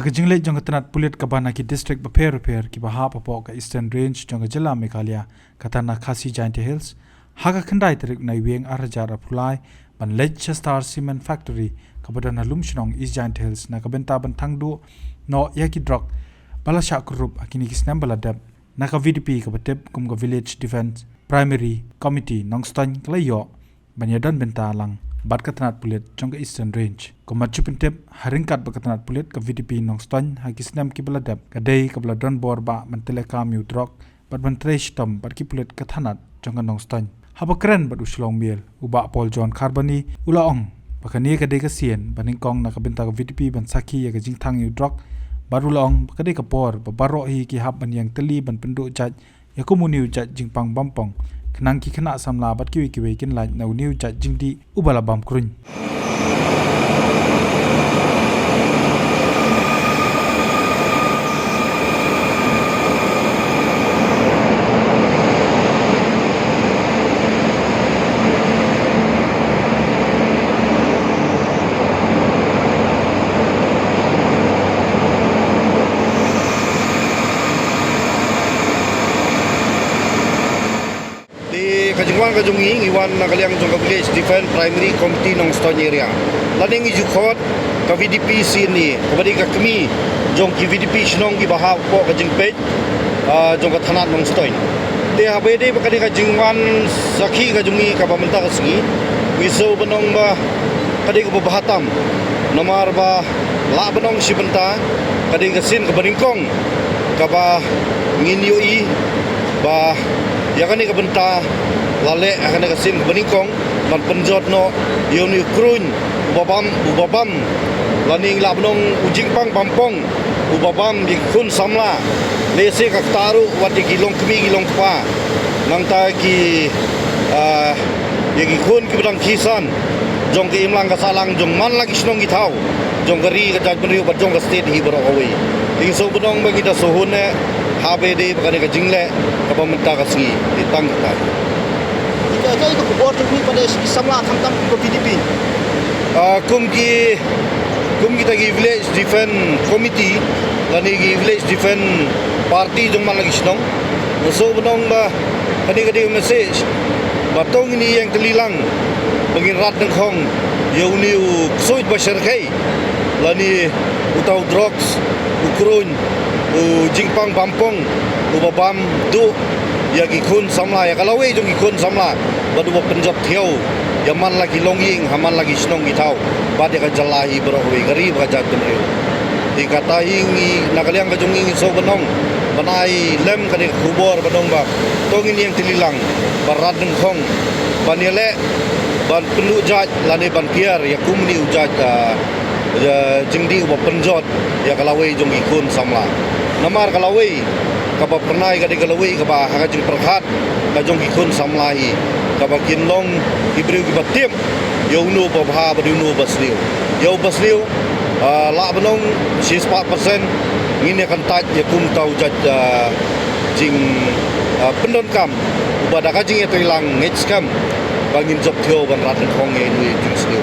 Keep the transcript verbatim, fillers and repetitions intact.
Ka jingleit jong ka tnat pulit kaba na ki district bapher bapher kiba hap hapoh ka Eastern Range jong ka jylla Meghalaya, kata na Khasi Jaintia Hills, ha ka khyndai tarik u Naiwieng ar hajar arphew lai, ban leit sha Star Cement Factory kaba don ha Lumshnong, East Jaintia Hills, na ka bynta ban thang duh noh ïa ki drok ba la shah kurup ha kine ki snem ba la dep. Na ka V D P kaba tip kum ka Village Defence Primary Committee Nongstoiñ ka la ïoh ban ïadon bynta lang bad ka tnat pulit jong ka Eastern Range. Kumba ju pyntip, ha ryngkat bad ka tnat pulit, ka V D P Nongstoiñ ha ki snem kiba la dep ka dei kaba la don bor bah ban tylli kam ïa u drok bad ban trei shitom bad ki pulit ka tnat jong ka Nongstoiñ. Haba kren bad u Shillong Mail, u Bah Paul John Kharbani, u la ong ba kane ka dei ka sien ba nyngkong na ka bynta ka V D P ban sakhi ïa ka jingthang ïa u drok, bad u la ong ba ka dei ka por ba baroh hi ki hap ban ïeng tylli ban pynduh jait ïa kum une u jait jingpang bampong, khnang ki khynnah samla bad kiwei kiwei kin lait na une u jait jingdih uba la bam kruiñ. Te ka jingwan ka jong ngi, ngi wan na ka liang jong ka Village Defence Primary Committee Nongstoiñ area. Lane ngi ju khot ka V D P sien, kaba dei ka kmie jong ki V D P shnong kiba hap hapoh ka jingpeit, ah, jong ka tnat Nongstoiñ. Te haba ïadei bad kane ka jingwan sakhi ka jong ngi kaba mynta ka sngi, ngi sngew ban ong ba ka dei kaba bha tam. Namar ba lah ban ong shi bynta ka dei ka sien kaba nyngkong kaba ngin ïohi ba ïa kane ka bynta la leh ha kane ka sien kaba nyngkong ban pynjot noh ïa une u kruiñ uba bam, uba bam, lane lah ban ong u jingpang bampong uba bam ïa ki khun samla. Lehse ka ktah ruh wat ïa ki longkmie ki longkpa, nangta ki, ah, ïa ki khun kiba dang khie san jong ka imlang ka sahlang jong man la ki shnong ki thaw jong ka ri ka jaitbynriew bad jong ka state hi baroh kawei. Te ngi sngew ban ong ba ngi da sngewhun eh haba ïadei bad kane ka jingleh kaba mynta ka sngi. Te tang kata. Ita ita ita khubor jong ngi pat da ki samla khamtam ki V D P. Ah, kum ki, kum kita ki Village Defence Committee lane ki Village Defence Party jong man la ki shnong, ngi sngew ban ong ba kane ka dei ka message ba to ngin ïeng tylli lang ba ngin rat nyngkong ïa une u ksuid ba shyrkhei lane uta u drugs, u kruiñ, u jingpang bampong uba bam duh ïa ki khun samla, ïa ka lawei jong ki khun samla, bad uba pynjot thiaw ïa man la ki longïing ha man la ki shnong ki thaw bad ïa ka jylla hi baroh kawei, ka ri bad ka jaitbynriew. Te kata hi ngi na ka liang ka jong ngi ngi sngew ban ong, ban ai lem kane ka khubor ban ong ba to ngin ïeng tylli lang ban rat nyngkong ban ïaleh ban pynduh jait lane ban kiar ïa kum une u jait, ah, ïa jingdih uba pynjot ïa ka lawei jong ki khun samla. Namar ka lawei kaba phyrnai ka dei ka lawei kaba ha ka jingpyrkhat ka jong ki khun samla hi, kaba kin long ki briew kiba tip ïa uno uba bha bad ïa uno uba sniew. Ïa uba sniew, ah, lah ban ong shispah percent ngin ïa kyntait ïa kum uta u jait, ah, jing, ah, pyndonkam uba da ka jingïatreilang ngeit skhem ba ngin jop thiaw ban rat nyngkong ïa ine i jingsniew.